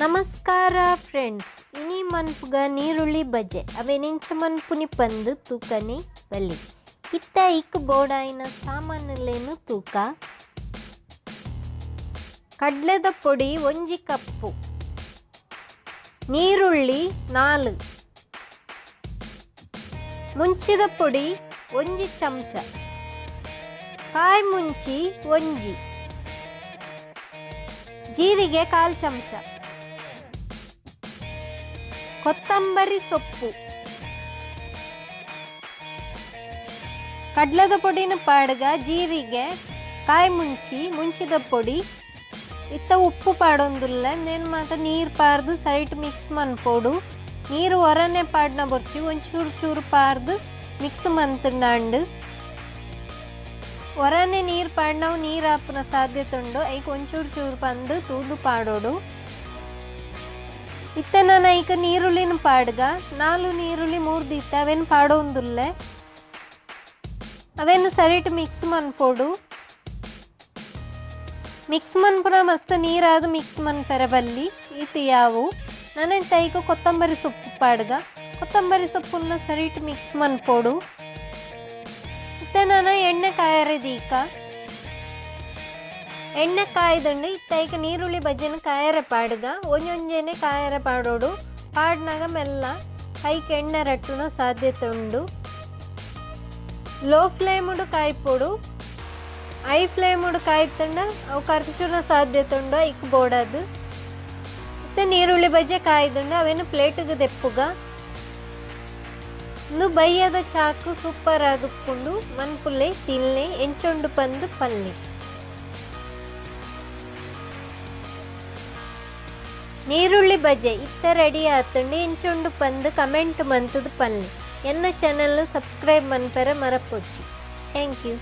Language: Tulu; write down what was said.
ನಮಸ್ಕಾರ ಫ್ರೆಂಡ್ಸ್, ಇನಿ ಮನ್ಪುಗ ನೀರುಳ್ಳಿ ಬಜೆ ಅವೆನಿಂಚ ಮನ್ಪುನಿ ಪಂದು ತೂಕನೆ ಬಲಿ. ಇತ್ತ ಇಕ್ ಬೋಡಾಯಿನ ಸಾಮಾನುಲೇನು ತೂಕ. ಕಡ್ಲೆದ ಪೊಡಿ 1 ಕಪ್ಪು, ನೀರುಳ್ಳಿ 4, ಮುಂಚಿದ ಪೊಡಿ 1 ಚಮಚ, ಕಾಯಿ ಮುಂಚಿ 1, ಜೀರಿಗೆ 1/4 ಚಮಚ, ಕೊತ್ತಂಬರಿ ಸೊಪ್ಪು. ಕಡ್ಲೆದ ಪೊಡಿನ ಪಾಡ್ಗ ಜೀರಿಗೆ, ಕಾಯಿ ಮುಂಚಿ, ಮುಂಚಿದ ಪೊಡಿ, ಇತ್ತ ಉಪ್ಪು ಪಾಡೊಂದುಲ್ಲ. ನೇನು ಮಾತ ನೀರು ಪಾರ್ದು ಸೈಟ್ ಮಿಕ್ಸ್ ಮನ್ಪೊಡು. ನೀರು ಹೊರನೆ ಪಾಡ್ನ ಬೊರ್ಚಿ, ಒಂಚೂರು ಚೂರು ಪಾರ್ದು ಮಿಕ್ಸ್ ಮಂತುಂಡಾಂಡು. ಹೊರನೆ ನೀರು ಪಾಡ್ನವು ನೀರು ಆಪುನ ಸಾಧ್ಯತೆ ಉಂಡು. ಐಕ್ ಒಂಚೂರು ಚೂರು ಪಂದು ತೂದು ಪಾಡೋಡು. ಇತ್ತ ನಾನು ಐಕ ನೀರುಳ್ಳಿನ ಪಾಡ್ಗ 4 ನೀರುಳ್ಳಿ ಮೂರ್ದಿತ್ತ ಅವೇನು ಪಾಡೊಂದುಲ್ಲೆ. ಅವೇನು ಸರಿಟ್ ಮಿಕ್ಸ್ ಮನ್ಪೊಡು. ಮಿಕ್ಸ್ ಮನ್ಪುನ ಮಸ್ತ್ ನೀರಾದ ಮಿಕ್ಸ್ ಮನ್ಪೆರೆ ಬಲ್ಲಿ ಇತ್ತು ಯಾವು. ನಾನು ಐಕ ಕೊತ್ತಂಬರಿ ಸೊಪ್ಪು ಪಾಡ್ಗ, ಕೊತ್ತಂಬರಿ ಸೊಪ್ಪನ್ನ ಸರಿಟ್ ಮಿಕ್ಸ್ ಮನ್ಪೊಡು. ಇತ್ತ ನಾನು ಎಣ್ಣೆ ಕಾಯರೆ ದೀಕ, ಎಣ್ಣೆ ಕಾಯ್ದಂಡು ಇತ್ತ ಐಕ ನೀರುಳ್ಳಿ ಬಜ್ಜೆನ ಕಾಯರೆ ಪಾಡ್ಗ, ಒಂಜೊಂಜೆನೆ ಕಾಯರೆ ಪಾಡೋಡು. ಪಾಡ್ನಾಗ ಮೆಲ್ಲ ಕೈಗೆ ಎಣ್ಣೆ ರಟ್ಟುನ ಸಾಧ್ಯತೆ ಉಂಡು. ಲೋ ಫ್ಲೇಮುಡು ಕಾಯ್ಪೊಡು. ಹೈ ಫ್ಲೇಮುಡು ಕಾಯ್ತಂಡ ಅವು ಖರ್ಚುನ ಸಾಧ್ಯತೆ ಉಂಡು, ಐಕ್ ಬೋಡದು. ಇತ್ತೆ ನೀರುಳ್ಳಿ ಬಜ್ಜೆ ಕಾಯ್ದುಂಡು, ಅವೇನು ಪ್ಲೇಟಿಗೆ ದೆಪ್ಪುಗ. ಇನ್ನು ಬಯ್ಯದ ಚಾಕು ಸೂಪರ್ ಆದುಪ್ಪುಂಡು. ಮನ್ಪುಲ್ಲೆ ತಿನ್ಲೆ, ಎಂಚೊಂಡು ಪಂದು ಪಲ್ಲೆ. ನೀರುಳ್ಳಿ ಬಜ್ಜೆ ಇತ್ತ ರೆಡಿ ಆತುಂಡು. ಎಂಚೊಂಡು ಪಂದು ಕಮೆಂಟ್ ಮಂತುದು ಪಲ್ಲೆ. ಎನ್ನ ಚಾನೆಲ್ ಸಬ್ಸ್ಕ್ರೈಬ್ ಮನ್ಪೆರೆ ಮರಪೊಚ್ಚಿ. Thank you.